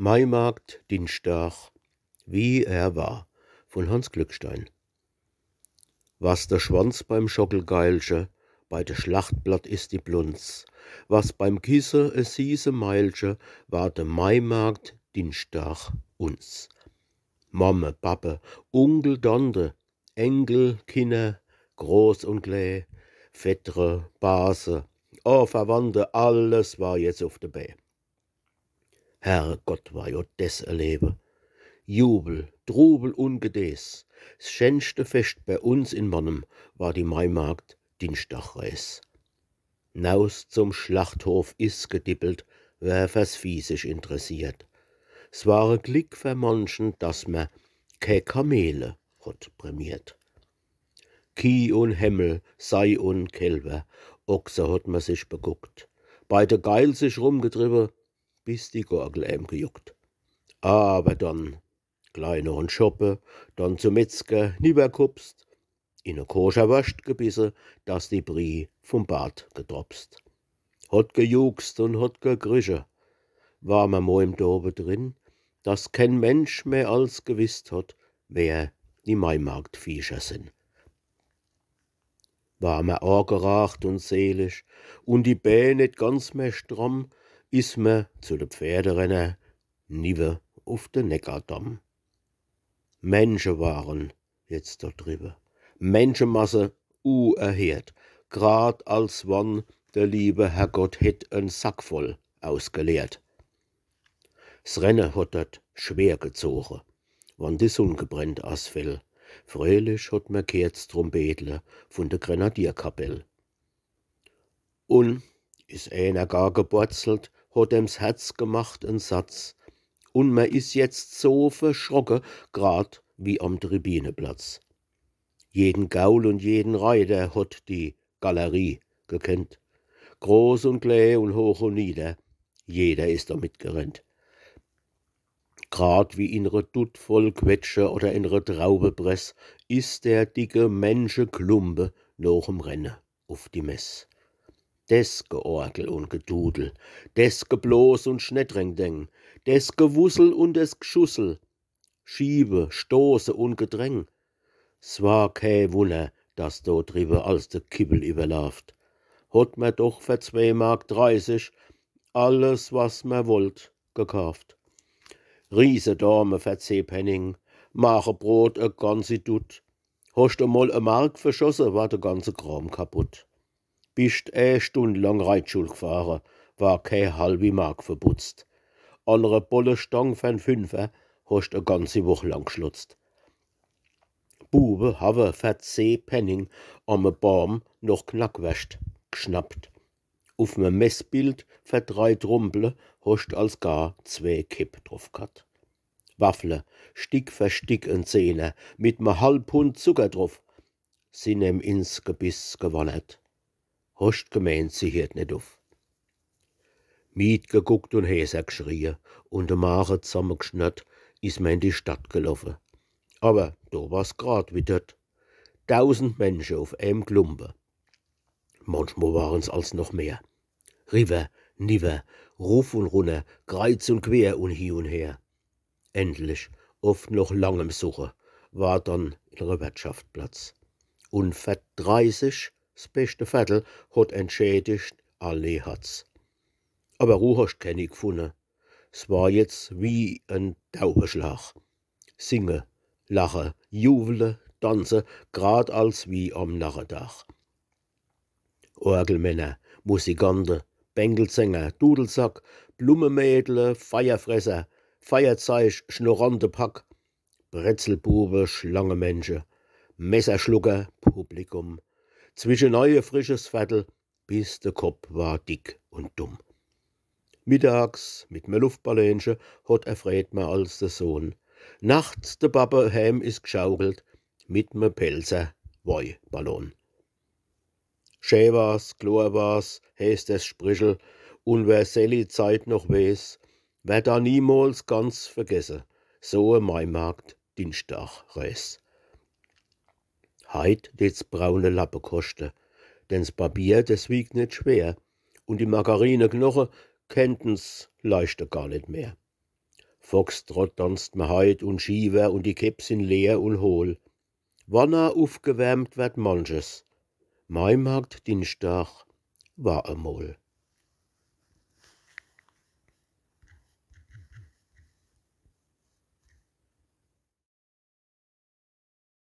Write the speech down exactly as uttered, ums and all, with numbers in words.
Maimarkt, Dienstag, wie er war, von Hanns Glückstein. Was de Schwanz beim Schockelgeilche, bei de Schlachtblatt is die Blunz, was beim Kisse e sieße Meilche, war de Maimarkt, Dienstag, uns. Mamme, Pappe, Unkel, Tante, Enkel, Kinner, Groß und Klä, Vettre, Base, oh, Verwandte, alles war jetzt uf de Bä. Herrgott, war jo des e Lewe. Jubel, Trubel und Gedees. S schänschte Fescht bei uns in Mannem war die Maimarkt, Dienstagrees. Naus zum Schlachthof is gedippelt, wer fürs Vieh sich interessiert. S war e Glick für manchen, dass mer kä Kamele hot prämiert. Kieh und Hämmel, Sei und Kälwer, Ochse hot mer sich beguckt. Bei de Geil sich rumgetriwwe, bis die Gorgel em gejuckt. Aber dann, gleich noch en Schoppe, dann zum Metzger niwwergehupst, in e Koscherworscht gebisse, dass die Brie vom Bart gedropst. Hot gejuckst und hot gekrische. War mer mo im Dobe drin, dass ken Mensch mehr als gewisst hot, wer die Maimarktviecher sin. War mer ageraacht und selig und die Bä net ganz mehr stramm, is mer zu de Pferderenner niwwe uf de Neckardamm. Mensche waren jetzt do driwwe. Menschemasse unerheert, grad als wann de liewe Herrgott hätt en Sack voll ausgeleert. S Renne hot dort schwer gezoge, wann die Sunn gebrennt as Fell. Fröhlich hot mer gheert s Trombetle vun de Grenadierkapell. Un is eener gar geborzelt, hot em s Herz gemacht en Satz. Un mer is jetzt so verschrocke, grad wie am Tribineplatz. Jeden Gaul un jeden Reiter hot die Galerie gekennt. Groß un klä un hoch un nieder, jeder is do mitgerennt. Grad wie in re Dutt voll Quetsche oder in re Traubepress is der dicke Menscheklumpe noch em Renne uf die Mess. Des Georgel un Gedudel, des Geblos un Schneddrängdäng, des Gewussel un des Gschussel, Schiebe, Stoße un Gedräng. S war kä Wunner, dass do driwwe als de Kiwwel iwwerlaaft. Hot mer doch fer zwee Mark dreißig alles, was mer wollt, gekaaft. Riesedame fer zeh Penning, Magebrot e ganzi Dutt. Hoscht emol e Mark verschosse, war de ganze Kram kaputt. Bischt e Stund lang Reitschul gfahre, war kä halwi Mark verputzt. An re Bollestang fer'n Fünfer hoscht e ganzi Woch lang gschlotzt. Buwe hawwe fer zeh Penning am e Baam noch Knackwerscht gschnappt. Uf me Messbild fer drei Trompele hoscht als gar zwee Kepp druf ghat. Waffle, Stick fer Stick en Zehner, mit me halb Pund Zucker druf, sin em ins Gebiss gewannert. Hoscht gemeent, se hiert net uf. Mied geguckt un heeser gschrie un de Mage zammegschnurrt, is mer in die Stadt geloffe. Awwer do war's grad wie dort. Dausend Mensche uf em Klumpe. Manchmol waren's als noch mehr. Riwwer, niwwer, ruf un runner, kreiz un quer un hie un her. Endlich, oft noch langem Suche, war dann in re Wertschaft Platz. Un fer dreißig, s beschte Vertel, hot entschädigt alle Hatz. Awwer Ruh hoscht kenni gfunne. S war jetzt wie en Dauweschlag. Singe, lache, juwele, danze, grad als wie am Narredag. Orgelmänner, Musikante, Bänkelsänger, Dudelsack, Blummemädle, Feierfresser, Feierzeich, Schnorrantepack, Brezelbuwe, Schlangemensche, Messerschlucker, Publikum, zwischenei e frisches Vertel, bis de Kopp war dick un dumm. Mittags mit me Luftballonche hot erfreet mer als de Sohn. Nachts de Babbe heem is gschaukelt mit me Pälzer Woiballon. Schä war's, klor war's, heeßt des Sprichel, un wer selli Zeit noch weeß, werd da niemols ganz vergesse, so e Maimarkt-Dienstag-Rees. Heit deet's braune Lappe koschte, denn s Papier, des wiegt net schwer, un die Margarine-Knoche kennten's leichte gar net mehr. Foxtrott danzt mer heit un schiewer un die Käpp sin leer un hohl. Wann er ufgewärmt werd manches, Maimarkt, Dienstag war emol.